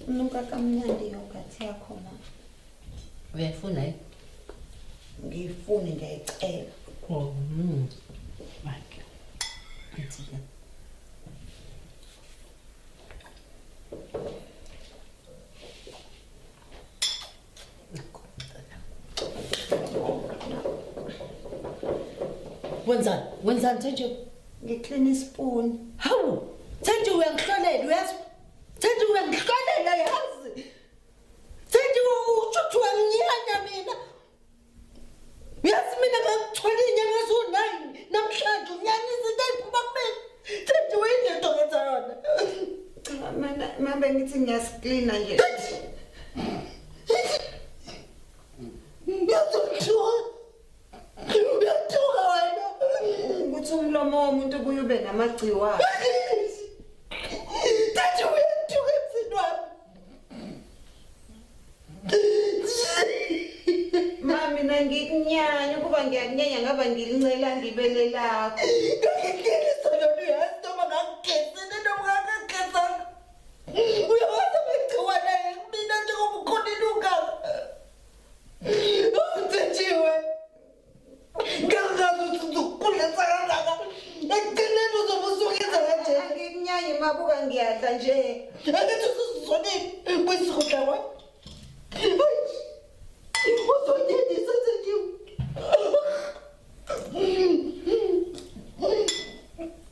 Unuka kamnandi yogurt yakho ma. Uyayifuna yini? Ngiyifuni ngiyayicela. Oh. Bakhe. Ntsika. Wenzani? Wenzani Thenjiwe? Ngiklina ispoon. Hawu! Thenjiwe uyangihlolela uyazi? Thenjiwe uyangihlolela yazi? Thenjiwe usho ukuthi uyanginyanya mina. Uyazi mina ngangithwele iy'nyanga eziwu-nine namhlanje unyanya izinto ey'phuma kumina. Thenjiwe yini lento ongenza yona? Cha mina mama ngithi ngiyasiklina nje. Uyazothuka. Uyathuka wena. Ukuthi umlomo womuntu ubuye ube namagciwane. Thenjiwe uyathuka emzini wami. Ma mina ngikunyanya ukuba ngiyakunyanya ngaba ngilincela ngibele lakho. Ngangikugezisa lona uyazi noma ngangigezile noma ngangagezanga. Uyawazi amagciwane mina njengoba ukhona ilungaka. Awuthenjiwe. Ngangazi ukuthi uzokukhulisa kangaka. Ekugcineni uzobe usukenza kanje. Angikunyanyi mabuka ngiyadla nje. Angithi usuzonile buyisa ukudla kwami. Uzonyelisa Thenjiwe.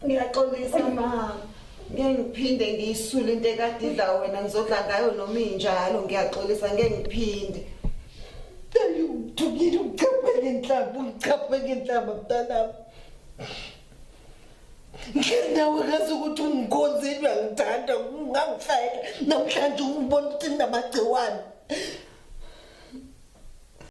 Ngiyaxolisa ma. Ngeke ngiphinde ngiyisule into ekade idla wena ngizodla ngayo noma injalo ngiyaxolisa ngeke ngiphinde. Ungithukile ungichaphe ngenhlamba ungichaphe ngenhlamba mntanami. Ngihlezi nawe ngazi ukuthi ungikhonzile uyangithanda ungangifela namhlanje ungibona ukuthi nginamagciwane.